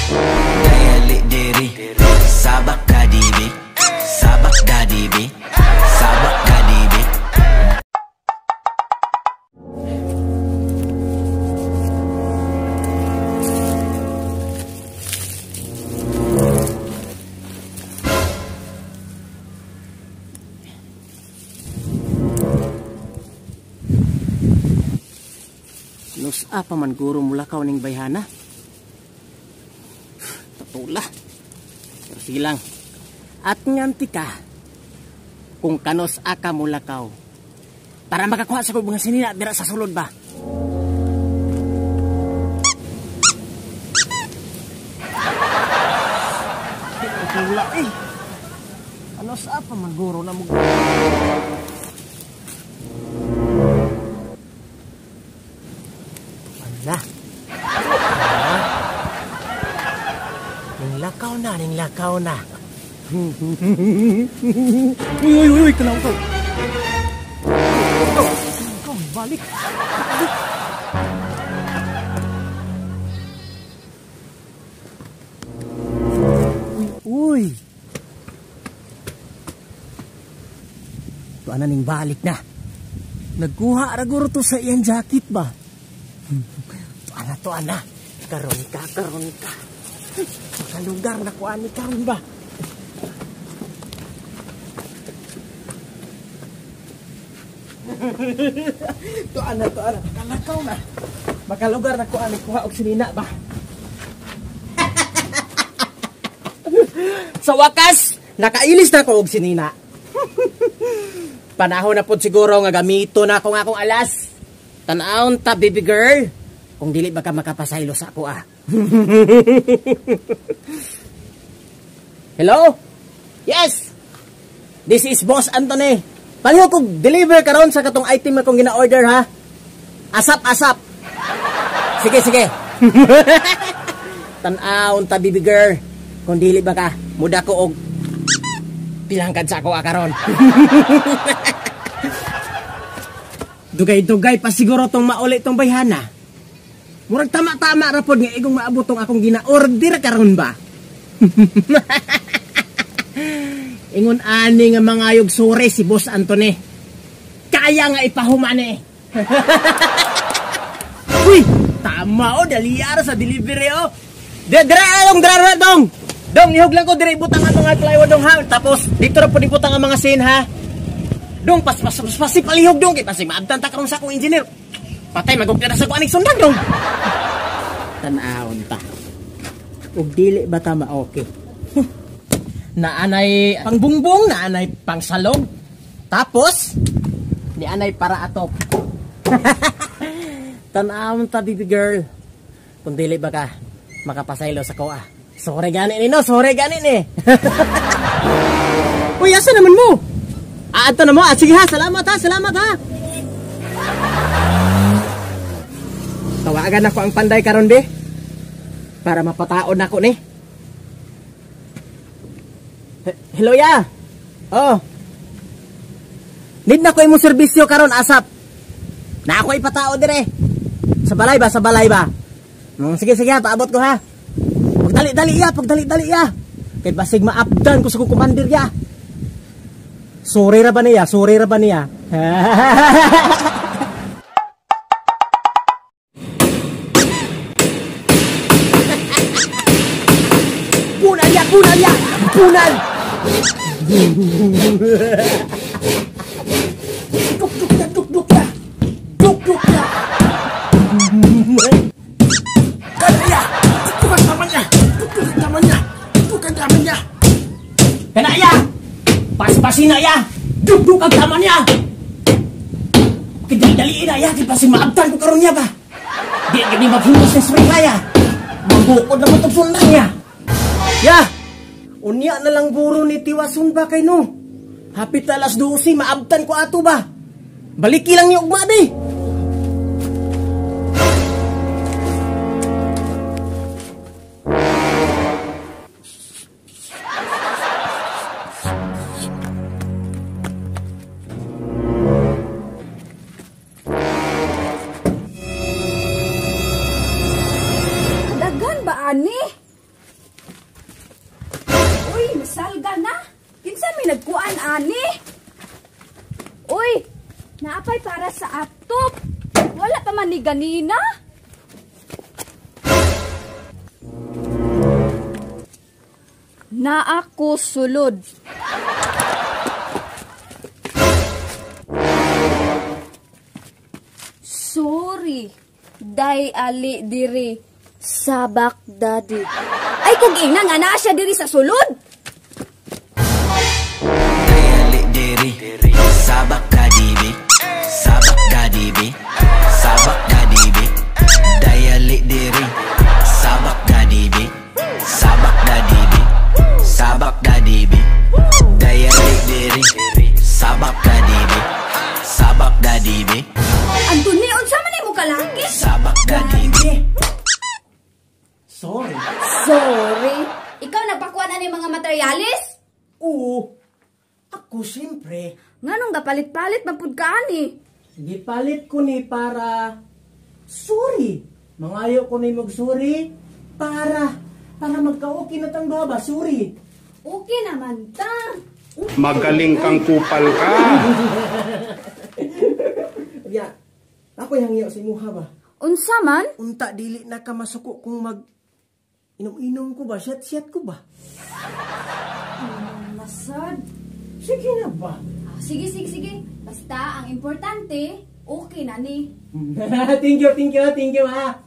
Dayali diri, sabak kadibi, sabak kadibi, sabak kadibi. Nusa pa man guro mulakaw ning bayhana. Tatula. Pero sige lang. At nganti ka kung kanos aka mulakaw. Para makakuha sa kong mga sinina dira sa sulod ba. Tatula eh. Ano sa pa man guro na mo. Na. Ning lakaw na, ning lakaw na. Uy, uy, uy, kanaw ko. Ikaw, balik. Balik. Uy, uy. Tuan na ning balik na. Nagkuha ra guro to sa iyang jacket ba? Tuan na, tuan na. Karon ka, karon ka. Makalugar na kuha ni karon ba? Tuan na, tuan na. Makalakaw na. Makalugar na kuha ni kuha og sinina ba? Sa wakas, nakailis na ko og sinina. Panahon na pod siguro nga gamito na ako nga akong alas. Tan-awon ta, baby girl. Kung dili ba ka makapasaylo sa ako ah. Hello? Yes! This is Boss Anthony. Palihog kog deliver karon sa katong item akong gina-order ha. Asap, asap. Sige, sige. Tan-awon ta, baby girl. Kung dili ba ka, muda ko og pilangkad sa ako karon. Dugay-dugay pa siguro tong mauli tong bayhana. Murag tama-tama ra pod nga igong maabot tong akong gina-order karon ba. Ingon ani nga mangayog sore si Boss Anthony. Kaya nga ipahuman eh. Uy, tama oh, dali ara sa delivery oh. Dira dong, dira dong. Dong, nihog lang ko dire ibutang ang mga plywood dong ha. Tapos dito ra pod ibutang ang mga sin ha. Dong, pas pas pas pas palihog dong kay pasig maabtan ta karon sa akong engineer. Patay magugta na sa kuaning sundan dong. Tan-awon ta. Ug dili ba ta ma-okay? Naanay pangbungbong, naanay pangsalog. Tapos nianay para atop. Tan-awon ta, baby girl. Kung dili ba ka makapasaylo sa ko ah. Sorry gani ni no, sorry gani ni. Uy, asa naman mo? Aadto na mo. Ah, sige ha, salamat ha, salamat ha. Tawagan ako ang panday karon be. Para mapataon ako ni. Hello ya. Oh. Need na ko imong serbisyo karon asap. Na ako ipatao dire. Sa balay ba, sa balay ba? Sige sige ha, paabot ko ha. Pagdali-dali ya, pagdali-dali ya. Kay basig maapdan ko sa kong commander ya. Sorry ra ba niya? Sorry ra ba niya? Punal ya, punal ya, punal. Duk duk ya, duk duk ya, duk duk ya. Kana ya, bukan tamannya, bukan tamannya, bukan tamannya. Kana ya, pas-pasin na ya, duk duk ang tamannya. Kidali-daliin na ya, di pasi maabtan ko karon niya ba. Di gini maghimos ng spring ya. Mabukod na matong sundang niya. Ya, unya na lang guro ni Tiwasun ba kay no? Hapit alas 12, maabtan ko ato ba? Baliki lang ni ugma di. Daghan ba ani? Salga na. Kinsa may nagkuan ani? Uy, naapay para sa atop. Wala pa man ni ganina. Naa ko sulod. Sorry, day ali diri sabak daddy. Ay kung ina nga naa siya diri sa sulod. Dayali diri, sabak kadibi, sabak kadibi, sabak kadibi. Dayali diri, sabak kadibi, sabak kadibi, sabak kadibi. Dayali diri, sabak kadibi, sabak kadibi. Antoni, unsa man nimo kalaki? Sabak kadibi. Sorry. Sorry. Ikaw nagpakuan ani mga materialis? Oo. Ako siyempre. Nganong gapalit-palit man pud ka ani? Gipalit ko ni para sorry. Mangayo ko ni magsuri para magka-okay na tang duha ba, sorry. Okay naman ta. Magaling kang kupal ka. Ya, ako'y hangyo sa imuha ba? Unsa man? Unta dili na ka masuko kung mag inom-inom ko ba, siyat-siyat ko ba? Masad. Sige na ba? Ah, sige, sige, sige. Basta ang importante, okay na ni. Thank you, thank you, thank you ha.